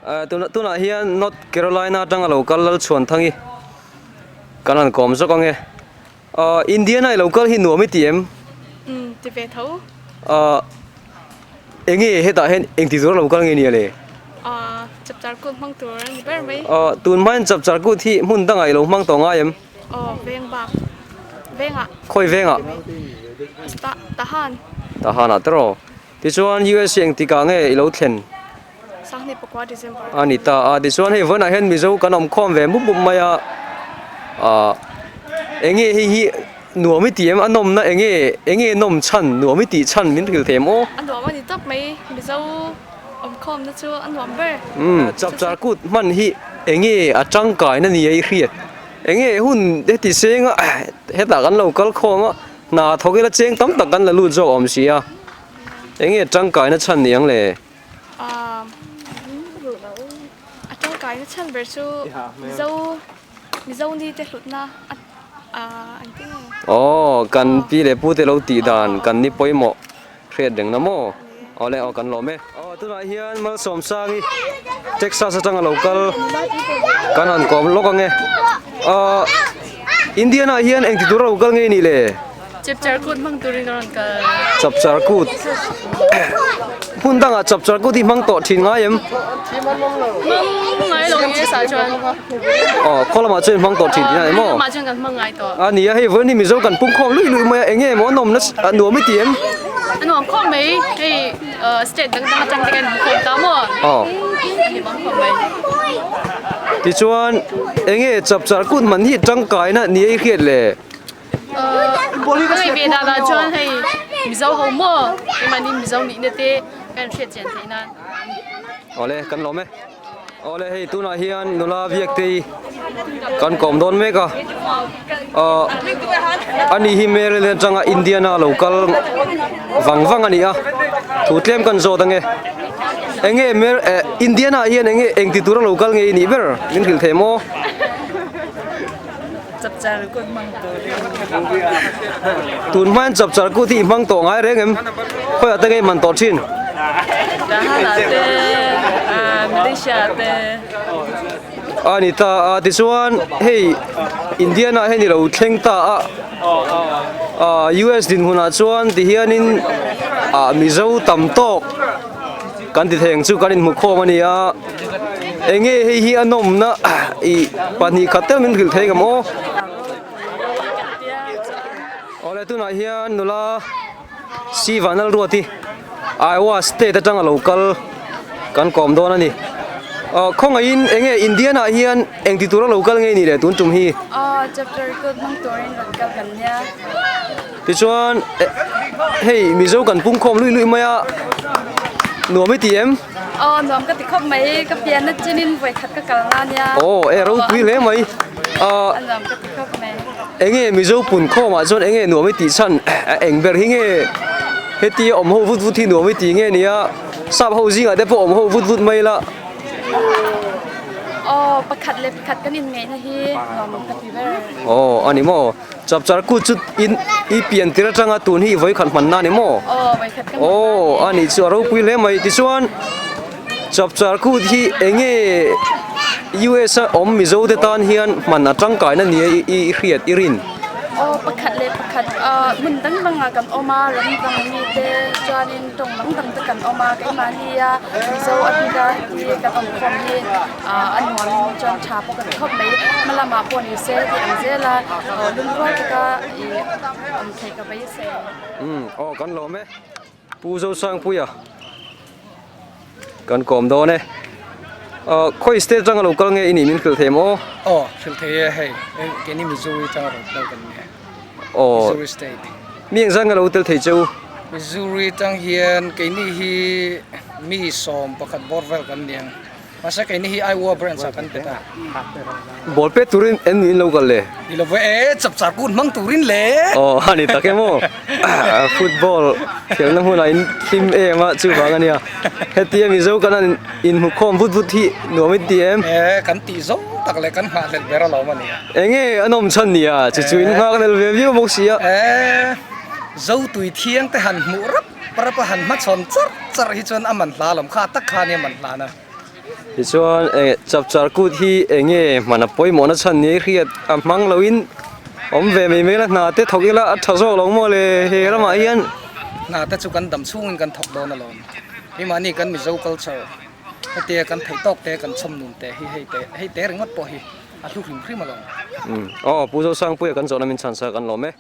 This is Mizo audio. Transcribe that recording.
Tunah hian North Carolina atanga lo kal Lalchhuanthangi kan han kawm zawk ange. Indiana i lo kal hi nuam i ti em? Umm ti ve tho. Enge hetah hian engti tura lo kal nge nia le? Chapchar kut hmang tur a ni ber mai. Tun hmain chapchar kut hi hmun dangah i lo hmang tawh ngai em? Aw veng bak vengah. Khawi vengah? Tahan. Tahanah te rawh. Tichuan USA engtikah nge i lo thlen? Sanghnih pakua December. A ni ta a, tichuan hei vawiinah hian Mizo kan awm khawm ve mup mup mai a, ah enge hei hi nuam i tih em? A nawmna enge enge nawm chhan nuam i tih chhan min hrilh thei em aw? A nuam a ni tawp mai, Mizo awm khawmna chu a nuam ber. Umm chapchar kut hman hi enge a tangkaina ni a i hriat? Enge hun heti senga hetah kan lo kal khawm a, hna thawk ila cheng tam tak kan la lut zawk awm si a, enge tangkaina chhan ni ang le? A tangkaina chhan ber chu Mizo Mizo ni te hlutna an ti nge? Aw kan pi leh pu te lo tih dan kan ni pawimawh hriat reng na maw? Aw le aw kan lawm e. Aw tunah hian Malsawmsangi Texas atanga lo kal kan han kawm lawk ange. Aw Indiana ah hian engti tura lo kal nge nih le? Chapchar kut hmang turin ka rawn kal. Chapchar kut. Hmun dangah chapchar kut hi hmang tawh thin ngai em? Hmang ngai lo nge sa chuan. Aw, khaw lamah chuan hmang tawh thin tih a ni maw? Khaw lamah chuan kan hmang ngai tawh. A nia, hei vawiin hi Mizo kan pung khawm luih luih mai a, enge maw a nawmna nuam i ti em? A nuam khawp mai, hei state dang dang atang te kan hmu khawm ta maw? Aw. A nuam khawp mai. Tichuan, enge chapchar kut hman hi tangkaina ni a i hriat le? Ka ngaih ve danah chuan hei Mizo ho maw keimahni Mizo nihna te kan hriat chian theih nan. Awle kan lawm e. Awle hei tunah hian nula Viaktei kan kawm dawn mek a. Ahh ani hi Maryland atanga Indiana lo kal vang vang a ni a. Thu tlem kan zawt ange. Enge Mar eh Indiana ah hian enge engti tura lo kal nge i nih ber min hrilh thei maw? Chapchar kut hmang turin. Tun hmain chapchar kut hi i hmang tawh ngai reng em? Khawiah te nge i hman tawh thin? Tahan ah te, Malaysia ah te. A ni ta a, tichuan hei Indian ah hian i lo thleng ta a, US dinhmunah chuan tihianin Mizo tam tawk kan ti thei ang chu kan inhmu khawm a ni a. Enge hei hi a nawmna ih 2 khat tel min hrilh thei ngam aw. Awle tunah hian nula Sivanal Ruati Iowa state atanga lo kal kan kawm dawn a ni. Aw khawngaihin enge Indian ah hian engti tura lo kal nge ni le tun tum hi? Aw chapter kut hmang turin rawn kal kan nia. Tichuan hei Mizo kan pungkhawm luih luih mai a nuam i ti em? Aw nuam ka ti khawp mai ka pian na chin in vawi khat ka kal nga nia. Aw e ropui hle mai. A nuam ka ti khawp mai. Enge Mizo pun khawm ah chuan enge nuam i tih chhan eng ber hi nge heti awm ho vut vut hi nuam i tih nge nia sap ho zingah te pawh awm ho vut vut mai la. Aw pakhat leh pakhat kan inngeihna hi nuam ka ti ber. Aw a ni maw. Chapchar kut chu in i pian tir atanga tun hi vawikhat hman na ni maw? Aw vawikhat ka hman na. Aw a nih chu a ropui hle mai tichuan Chapchar kut hi enge US a awm Mizo te tan hian hman a tangkaina ni a i hriat i rin? Aw pakhat leh pakhat hmun dang dangah kan awm a ram dang mi te chuanin tawng dang dang te kan awm a keimahni a Mizo a bika hi kan awm khawm hi a nuamin chuan tha pawh ka ti khawp mai hma lamah pawh ni se tih ang zel a lungrual taka ih awm theih ka beisei. Umm aw kan lawm e Pu Zosangpuia kan kawm dawn e ah khawi state atanga lo kal nge i nih min hrilh thei maw? Aw hrilh thei e hei keini Missouri atanga lo kal kan ni e aw Missouri state. Mi engzat nge lo tel thei che u? Missouri atang hian keini hi mi 11 bawr vel kan ni ang. Mahse keini hi Iowa branch ah kan pe ta. Ball pet turin en in lo kal le? Ni lo ve e, chapchar kun hmang turin le. Aw a ni tak em aw. Football khelna hmunah in hlim em a chuvang a nia. Hetia Mizo kan han inhmu khawm vut vut hi nuam in ti em? E, kan tih zawng tak leh kan nghahhlelh ber alawm a nia. Enge a nawm chhan nia, chu chu in nghakhlelh ve viau bawk si a. E, Zotui thiang te han hmuh rap. Parapa han hmachhawn char char hi chuan a man hla lawm kha a tak kha ania man hlan a. Tichuan eh chapchar kut hi eng nge hman a pawimawhna chhan ni hriat a hmang loin awm ve mai mai la hna te thawk ila a tha zawk lo maw le he ramah hian. Hna te chu kan dam chhungin kan thawk dawn alawm. Keimahni kan Mizo culture hetia kan theih tawk te kan chhawm nun te hi hei te hei te ringawt pawh hi a hlu hrim hrim alawm. Aw Pu Zosangpuia kan zawhna min chhan sak an lawm e.